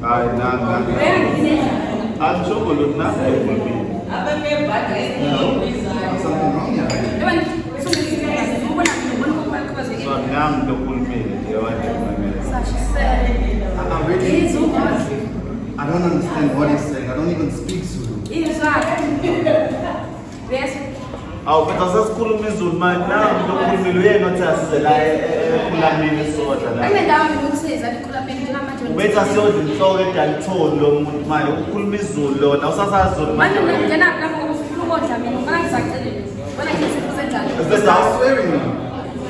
Hayi nanga. Angisho lutho nanga ukhulumile. Something wrong here. So nami ndokhulumile nje wanje mamela. I really, I don't understand what he's saying. I don't even speak Zulu. Awu mfethu asasikhuluma isiZulu manje nami ndokhulumile uyena othi asize la ekhulamini sodla la. Ubethi asiyodla inhloko edalithoni lo muntu manje ukhuluma isiZulu lona usasazi isiZulu manje. Is this out swearing me?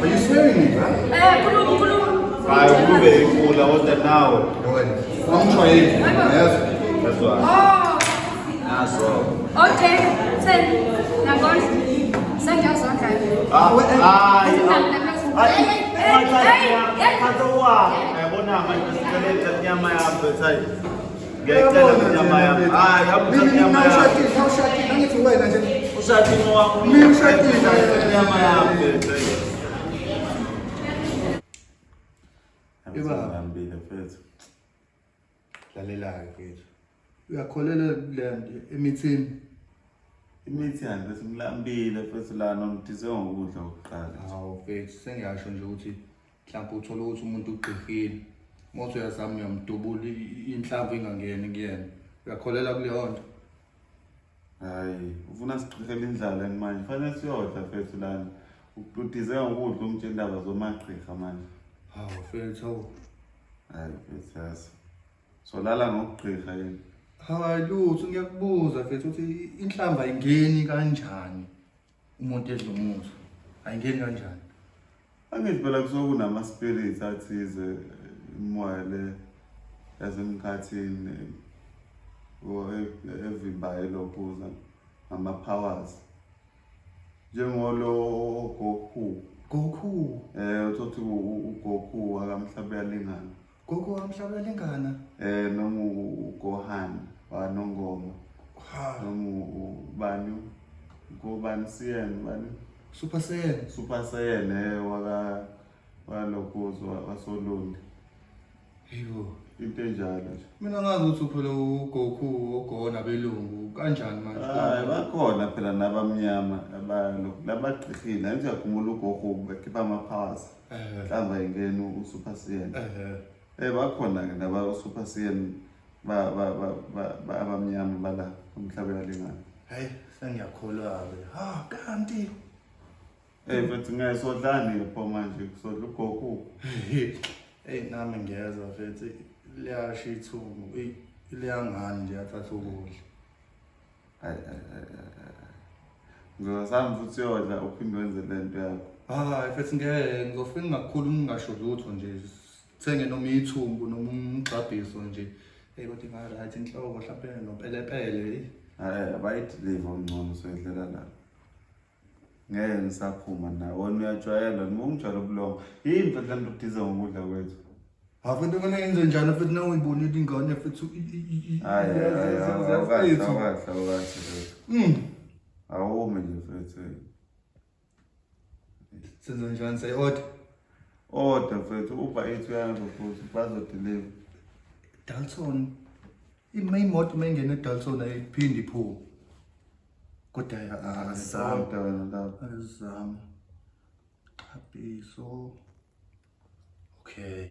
Are you swearing me, bro? Hayi kube inkula kodwa nawe. Angijwayeli. Yes. That's why. Oh. Naso. Okay, ten. Nangona. Sengiyazondla nje. Ah, hayi. Hey, hey, hey. Yabona manje sicela inyama yami mfethu hayi. Ngiyayicela inyama yami. Hayi, Mina inyama yami. ushadile, ushadile, angithi wena nje. Ushadile wami. Mina ushadile. Inyama yami mfethu. Ibaba. Ngihambile mfethu. Lalela-ke mfethu. Uyakholelwa kule nto emithini? Imithi yani bese ngilambile mfethu lana ngidise ngokudla kokuqala. Hawu mfethu, sengiyasho nje ukuthi mhlawumbe uthole ukuthi umuntu ugqihile. Uma uthi uyazama uyamdubula inhlamvu ingangeni kuyena. Uyakholelwa kuleyo nto? Hayi, ufuna sigqihele indlala yini manje? Fanele siyodla mfethu lana. Udize ngokudla ungitshela indaba zomagqirha manje. Hawu mfethu, hawu. Hayi mfethu yazi. Solala ngokugqirha yini? Hayi lutho, ngiyakubuza mfethu ukuthi inhlamba ayingeni kanjani umuntu edla umuthi? Ayingeni kanjani? Angithi phela kusuke kunama-spirits athize imoya le yasemkhathini evimbayo elokhuza ngama-powers. Njengolo Goku. Goku. Uthothi uGoku akamhlaba uyalingana. Goku wamhlaba uyalingana. Noma uGohan wanongoma. Ha. Noma ubani ngobani Saiyan bani Super Saiyan. Super Saiyan waka walokhuza waSolundi. Yebo. Into enjalo nje. Mina ngazi ukuthi phela uGoku ogona belungu kanjani manje? Hayi bakhona phela nabamnyama abalokhu labagqihile. Angithi uyakhumbula uGoku bekhipha ama-powers. Mhlawumbe ayingeni uSuper Saiyan. Bakhona ke naba uSuper Saiyan ba ba ba ba abamnyama bala umhlaba uyalingana. Hey, sengiyakholwa ke. Ha, kanti. Mfethu ngeke sodlani pho manje kusodla uGoku. Hey, nami ngiyezwa mfethu liyasho ithungu. Ey, liyangani nje yathatha ukudla. Hayi hayi hayi. Ngizosami futhi uyodla uphinde wenze lento yakho. Hayi mfethu ngeke ngizofika ngingakhulumi ngingasho lutho nje. Sithenge noma ithumbu noma umgxabhiso nje. Hey kodwa inga right inhloko mhlawumbe nopelepele. Hayi abayideliver ongcono soyidlela la. Ngeke ngisaphuma nawe. Wena uyajwayela noma ungijwayele ubulongo. Yini mfethu lento udize ngokudla kwethu? Ha mfethu ngane yenze njani mfethu nawe uyibonile ingane mfethu. Hayi hayi awukahle awukahle awukahle mfethu. Awume nje mfethu. Senze njani say order? Order mfethu Uber Eats uyahamba futhi bazodeliver. Dalton. Imoto mayingena eDalton ayiphindi iphume. Kodwa azama. Order wena lapho. Azama. Xabiso. Okay.